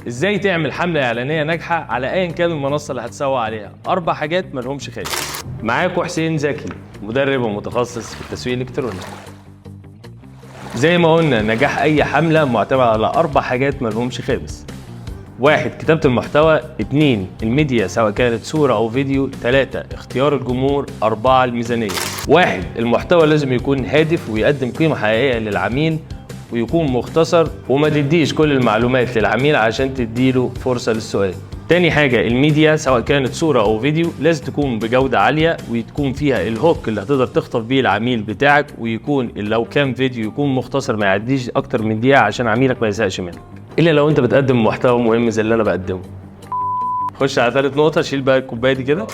ازاي تعمل حملة اعلانية ناجحة على ايا كان المنصة اللي هتسوق عليها؟ اربع حاجات ملهمش خامس. معاكم حسين زكي، مدرب ومتخصص في التسويق الالكتروني. زي ما قلنا، نجاح اي حملة معتمد على اربع حاجات ملهمش خامس. واحد، كتابة المحتوى. اتنين، الميديا سواء كانت صورة أو فيديو. تلاتة، اختيار الجمهور. أربعة، الميزانية. واحد، المحتوى لازم يكون هادف ويقدم قيمة حقيقية للعميل ويكون مختصر، وما تديش كل المعلومات للعميل عشان تديله فرصة للسؤال. تاني حاجة، الميديا سواء كانت صورة أو فيديو لازم تكون بجودة عالية وتكون فيها ال hook اللي هتقدر تخطف بيه العميل بتاعك، ويكون لو كان فيديو يكون مختصر، ما يعديش أكتر من دقيقة عشان عميلك ما يزهقش منك، الا لو انت بتقدم محتوى مهم زي اللي انا بقدمه. خش على ثالث نقطه، شيل بقى الكوباية دي كده.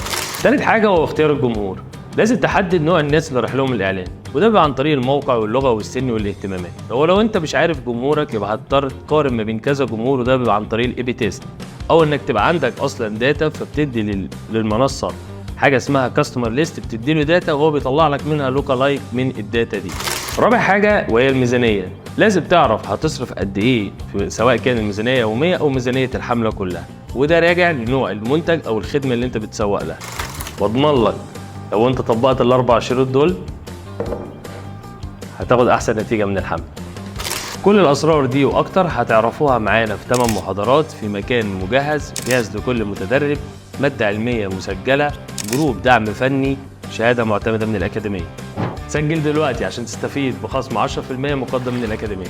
ثالث حاجة هو اختيار الجمهور. لازم تحدد نوع الناس اللي رايح لهم الاعلان، وده بيبقى عن طريق الموقع واللغة والسن والاهتمامات. هو لو انت مش عارف جمهورك يبقى هتضطر تقارن ما بين كذا جمهور، وده بيبقى عن طريق ال A/B test، او انك تبقى عندك اصلا data فبتدي للمنصه حاجة اسمها customer list، بتدي له data وهو بيطلع لك منها lookalike من ال data دي. رابع حاجة وهي الميزانيه. لازم تعرف هتصرف قد ايه سواء كان الميزانية يومية او ميزانية الحملة كلها، وده راجع لنوع المنتج او الخدمة اللي انت بتسوق لها. واضمن لك لو انت طبقت الاربع شروط دول هتاخد احسن نتيجة من الحملة. كل الاسرار دي واكتر هتعرفوها معانا في 8 محاضرات في مكان مجهز، جاهز لكل متدرب، مادة علمية مسجله، group دعم فني، شهادة معتمدة من الاكاديميه. سجل دلوقتي عشان تستفيد بخصم 10% مقدم من الاكاديميه.